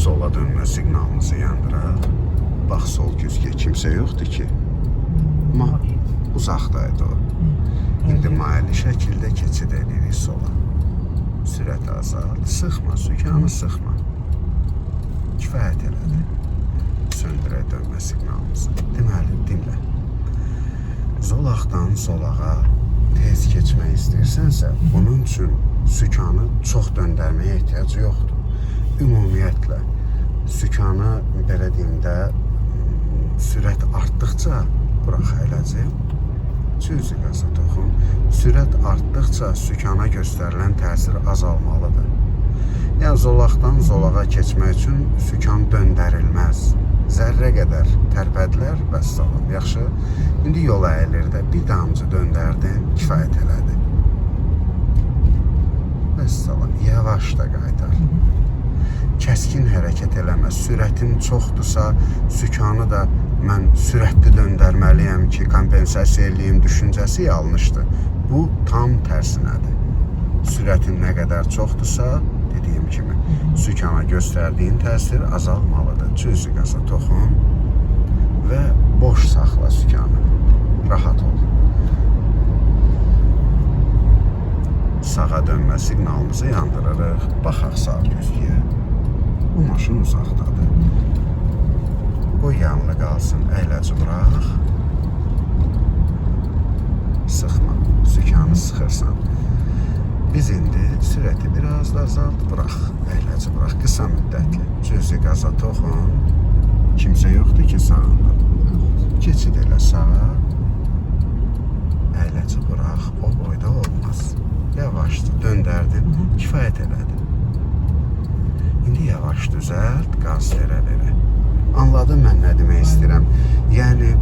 Sola dönmə siqnalımızı yandıraq. Bax sol güzgüyə kimsə yoxdur ki. Ma uzaqdaydı o. İndi maili şəkildə keçid edirik sola. Sürəti azalt, sıxma, sükanı sıxma. Kifayət elədi. Söndürək dönmə siqnalımızı. Deməli, dinlə. Zolaqdan zolağa tez keçmək istəyirsənsə, bunun üçün sükanı çox döndərməyə ehtiyac yoxdur. Ümumiyyətlə, sükanı belə deyim də, sürət artdıqca, burax əyləci, cüzi qaza toxun, sürət artdıqca sükana göstərilən təsir azalmalıdır. Yəni zolaqdan zolağa keçmək üçün sükan döndərilməz. Zərrə qədər tərpədilər, vəssalam. Yaxşı. İndi yol əyilir də bir damcı döndərdin, kifayət elədi. Vəssalam. Yavaş da qaytar. Kəskin hərəkət eləmə. Sürətin çoxdursa, sükanı da mən sürətli döndərməliyəm ki, kompensasiya eləyim düşüncəsi yanlışdır. Bu tam tərsinədir. Sürətin nə qədər çoxdursa, dediyim kimi, sükana göstərdiyin təsir azalmalıdır. Cüzi qaza toxun və boş saxla sükanı. Rahat ol. Sağa dönmə siqnalımızı yandırırıq. Baxaq sağ güzgüyə. Bu maşın uzaqdadır. Qoy yanlı qalsın, əyləci burax. Sıxma, sükanı sıxırsan. Biz indi sürəti biraz da azalt, burax, əyləci burax, qısa müddətli. Cüzi qaza toxun. Kimsə yoxdur ki sağında. Keçid elə sağa. Əyləci burax, o boyda olmaz. Yavaşdır, döndərdin, kifayət elədi. İndi yavaş düzəlt, qaz verə-verə. Anladın mən nə demək istəyirəm? Yəni